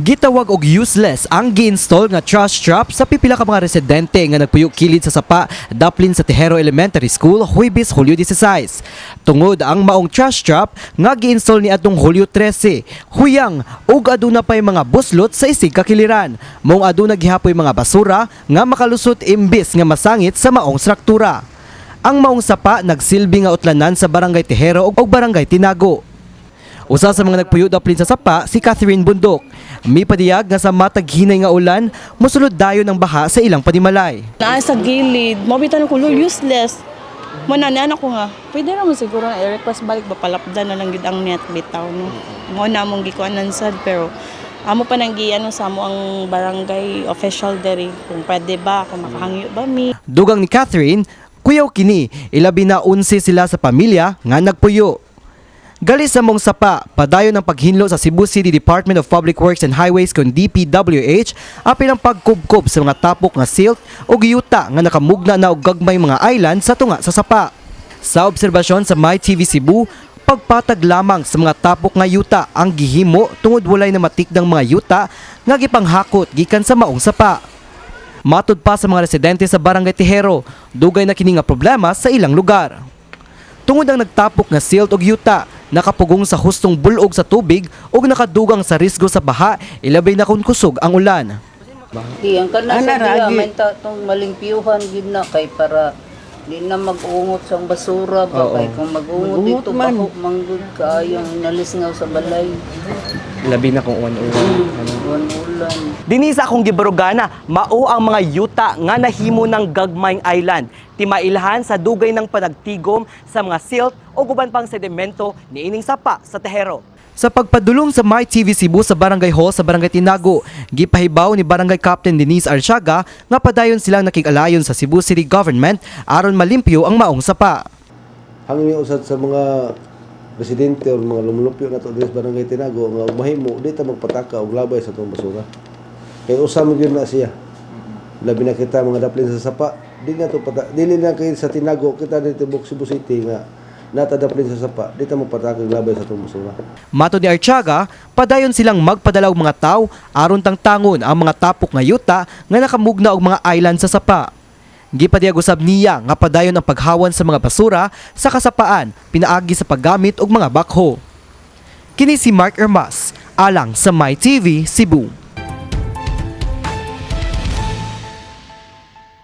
Gitawag og useless ang gi-install nga trash trap sa pipila ka mga residente nga nagpuyo kilid sa sapa daplin sa Tejero Elementary School Huwebes, Hulyo 16. Tungod ang maong trash trap nga gi-install ni atong Hulyo 13, huyang ug aduna pay mga buslot sa isig kakiliran. Maong aduna gihapoy mga basura nga makalusot imbis nga masangit sa maong struktura. Ang maong sapa nagsilbi nga utlanan sa Barangay Tejero ug Barangay Tinago. Usa sa mga nagpuyo daplin sa sapa si Catherine Bundok. Mipadiyag nga sa matag hinay nga ulan, mosulod dayon ang baha sa ilang panimalay. Naa sa gilid, mabita na ko, "Lo, useless." Mo na na ko nga, pwede naman siguro na i-request balik ba, palapdan na lang gid ang net bitaw, no. Mo na among gikuanan sad, pero amo pa nang giano sa amo ang barangay official diri kung pwede ba, kung makahangyo ba mi. Dugang ni Catherine, kuyaw kini, ilabi na 11 sila sa pamilya nga nagpuyo. Gali sa maong sapa, padayon ang paghinlo sa Cebu City Department of Public Works and Highways kon DPWH apil ang pagkubkob sa mga tapok nga silt o yuta nga nakamugna na og gagmay mga island sa tunga sa sapa. Sa obserbasyon sa My TV Cebu, pagpatag lamang sa mga tapok nga yuta ang gihimo tungod walay namatikdang mga yuta nga gipanghakot gikan sa maong sapa. Matud pa sa mga residente sa Barangay Tejero, dugay na kini nga problema sa ilang lugar. Tungod ang nagtapok nga silt og yuta, nakapugong sa hustong bulog sa tubig ug nakadugang sa risgo sa baha, ilabay na kung kusog ang ulan. Di ang kana Ana, sa diya ragi. man ta tong malimpyuhan gid na kay para di na mag-ungot sa basura ba, kay kung mag-ungot Mag-ungot dito man. Baho manggod kaayong nalisngaw sa balay. Labi na kung uwan-uwan. Uwan ulan. Dinhi sa akong gibarugana, mao ang mga yuta nga nahimo ng Gagmayng Island. Timailhan sa dugay ng panagtigom sa mga silt o guban pang sedimento niining sapa sa Tejero. Sa pagpadulong sa My TV Cebu sa Barangay Hall sa Barangay Tinago, gipahibaw ni Barangay Captain Denise Arsiaga nga padayon silang nakig-alayon sa Cebu City Government aron malimpyo ang maong sapa. Hangyo usad sa mga residente o mga lumulupyo nato diri sa Barangay Tinago nga ug mahimo di ta magpataka og labay sa atong basura. Kay usa man gyud na siya. Labi na kita mga daplin sa sapa, di na to pata dili na kay sa Tinago kita dito tibok Cebu City nga nata daplin sa sapa, di ta magpataka og labay sa atong basura. Matod ni Archaga, padayon silang magpadala og mga tawo aron tangtangon ang mga tapok nga yuta nga nakamugna og mga island sa sapa. Gipadiyag usab niya nga padayon ang paghawan sa mga basura sa kasapaan pinaagi sa paggamit og mga backhoe. Kini si Mark Ermas, alang sa My TV Cebu.